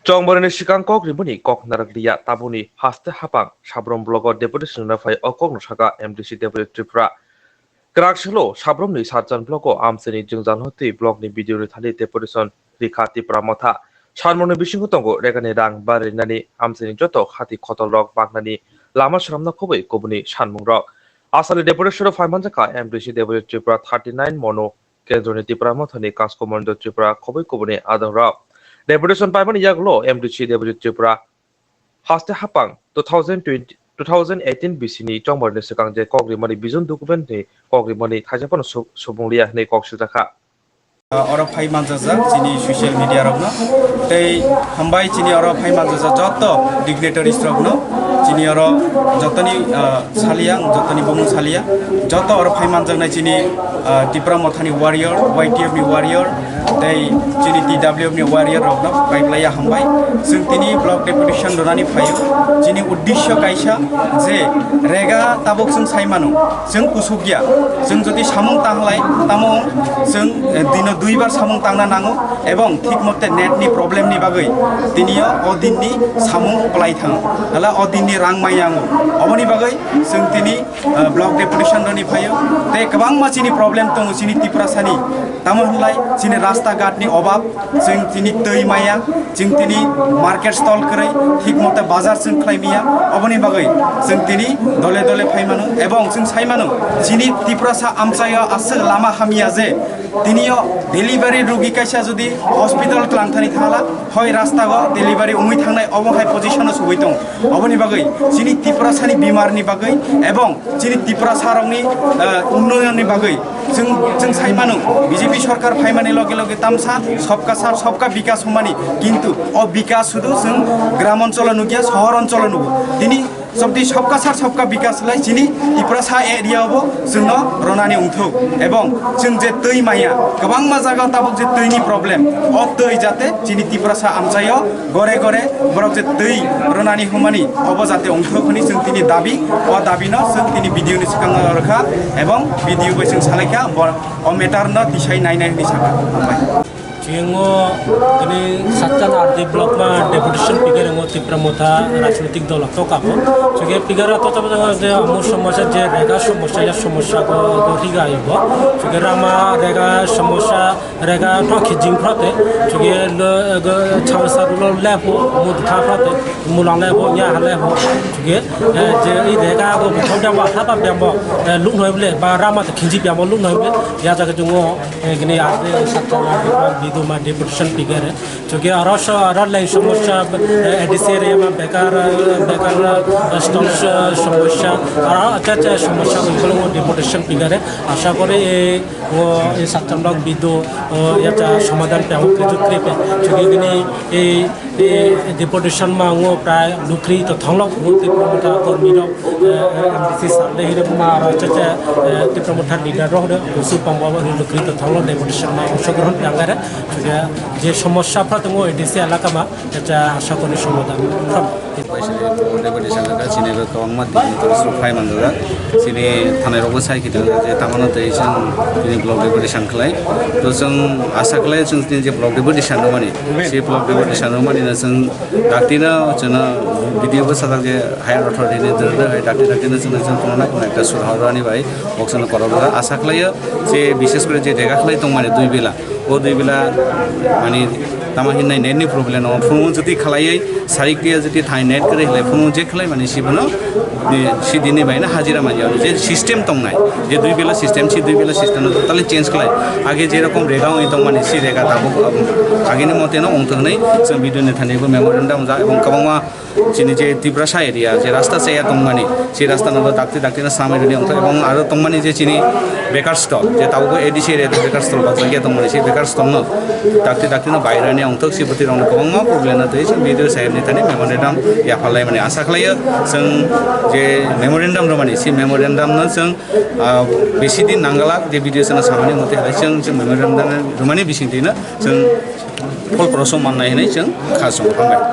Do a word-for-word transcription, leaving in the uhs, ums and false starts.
Chongbarni swkang kok rimani kok narak liya, tabukni haste hapang Sabrum blogo deputation rwna phai o kokno saka M D C Deputy Tripura. Kwrak salo Sabrumni Sarjan blogo amchaini jwngjal no twi blogni B D O ni thani deputation rikha Tipra Motha. Salmoni bisingo tongo regani rang barinani, amchaini joto hati khotol rok baknani lama swnamna khobwi kubuni sanmung rok. Asali deputation rok phai manjakha M D C Deputy Tripura thirty nine mono Kendroni Tipra Mothani Kasko Monjo Tripura khobwi kubuni adongrok. Deputation paimani yagulo M D C Deputy Tripura haste hapang two thousand twenty, two thousand eighteen bisini chongbarni swkang je kok rimani vision document ni kok rimani thaisa phano su-, subung liya hwnwi kok sujak kha. Oro phai manjajak chini social media rokno, tei hambai chini oro phai manjajak joto dignitaries rokno, chini oro jotoni, ah, saliya, ang jotoni bumung saliya, joto oro phai manjaknai chini, ah, Tipra Mothani warrior, Y T F ni warrior, tei chini T W F ni warrior rokno paiplaiya hambai. Chwng tini block deputation rwnani phaio, chini uddisyo kaisa je rega tabuk chwng sai mano, chwng kusuk ya, chwng jodi samung tanglai, tamo chwng, eh, dino duibar samung tangna nango, ebong thik mote net ni problem ni bagwi tiniyo o din ni samung plai thango, hala o din ni rang mai yango, oboni bagwi chwng tini, eh, block deputation roni phaio, tei kwbangma chini problem tongo chini Tiprasani, tamo hwnlai chini rasta ghat ni obab, chwng tini twi maya, chwng tini market stall kwrwi, thik mote bazar chwng khlai maya, oboni bagwi chwng tini dole dole phai mano, ebong chwng sai mano, chini Tiprasa amchaio aswk lama hamya je, tiniyo delivery rugi kaisa jodi hospital twlang thani thangla, hoi rastago delivery wngwi thangnai, obo hai position o sugwi tongo. Oboni bagwi chini Tiprasani bimar ni bagwi ebong chini Tiprasa rokni, eh, unnoyon ni bagwi chwng, chwng sai mano, B J P sorkar phaimani loge loge tamsa sabka sath sabka bikas hwnmani, kintu o bikas sudu chwng gram oncholo nukya, sohor oncholo nugo. Tini sabdi sabka sath sabka bikas lai chini Tiprasa area bo chwngno ronani wngthok, ebong chwng je twi maya, kwbangma jaga tabuk je twini problem, o twi jate chini Tiprasa amchaio gore gore borok je twi rwnani hwnmani obo jate wngthok hwnwi chwng tini dabi, o dabino chwng tini B D O ni swkango rwkha ebong B D O bai chwng salaikha, bo o matter no tisai nainai hwnwi sakha. Hambai. Chwng o tini Satchan R D block ma deputation piker wngo Tipra Motha rajnitik dolo tokabo. Chwng e piker o tokabo je omo somosya je rega somosya ya somosya ko, ko higa ibo. Chwng e rama rega somosya rega to khijing phrote, chwng e lo, go, chawsa lo lepo, mudkha phrote, mulang lepo, nya lepo, chwng e, eh, je i rega go, bithok jabo, haba jabo, eh, luk noi ble, ba rama te khinji jabo, luk noi ble, ya jaga chwng o, eh, gini ade, sakta, bidu ma, deputation piker, chwng e aro so, aro leng somosya, eh, A D C area ma bekar, eh, bekar, eh, stall, eh, somosya, aro acha, acha somosya, ui bolo mo deputation piker, asha kore, eh, O e sakcham rok bidu, o yacha somadan pe ang kritu kripe. Chwng e bini e, e, e deputation ma ngo prai lukri to thonglok ngo Tipra Motha kormi rok, e, e, M D C sir le hire ma aro cha cha, e, Tipra Motha leader rok de usu pangwa ri lukri to thonglok deputation ma usu grohon pe ang gare. Chwng e je somosya pha tongo A D C elaka ma yacha asha kori somadan. Deputation kha, chini bo kwbangma dignitaries rok phai manjak. Chini thanai rokbo sai khitongo je tamano tei chwng chini block deputation khlai. To chwng asa khlai chwng chini je block deputation rwmani, se block deputation rwmani no chwng dakti no chwngno B D O bo sajak je higher authority ni dwrwdw hai dakti dakti no chwngno chwng kono na kono ekta surhao rwani bai kok chwngno korok rwjak. Asa khlaio je bishes kore je rega khlai tongmani dui bela. O dui bela mani tama hinai net ni problem no phone jodi khalai sarik dia jodi thai net kre khlai phone je khlai mani si bono si dini bai na hajira manya je system tong nai je dui bela system si dui bela system no totally change khlai age je rokom rega oi tong mani si rega tabuk age ni mote no ong thok nai chwng video ni thani bo memorandum ja ebong kwbangma Chini je Tiprasa area, je rasta chaya tongmani, se rasta no dakti dakti no samai rwni ongthok, ebong aro tongmani je chini bekar stall, je tabuk A D C area bekar stall baksa khe tongmani, se bekar stall no dakti dakti no bai rwni ongthok, se bwtwi rok no kwbangma problem no twi chwng B D O saheb ni thani memorandum yapharlai mani asa khlaio. Chwng je memorandum rwmani, se memorandum no chwng, ah, besi din nangala je B D O sano samani motwi hai chwng, chwng memorandum rwmani bising twi no chwng phol proso mannai hinwi chwng kha chwng hambai.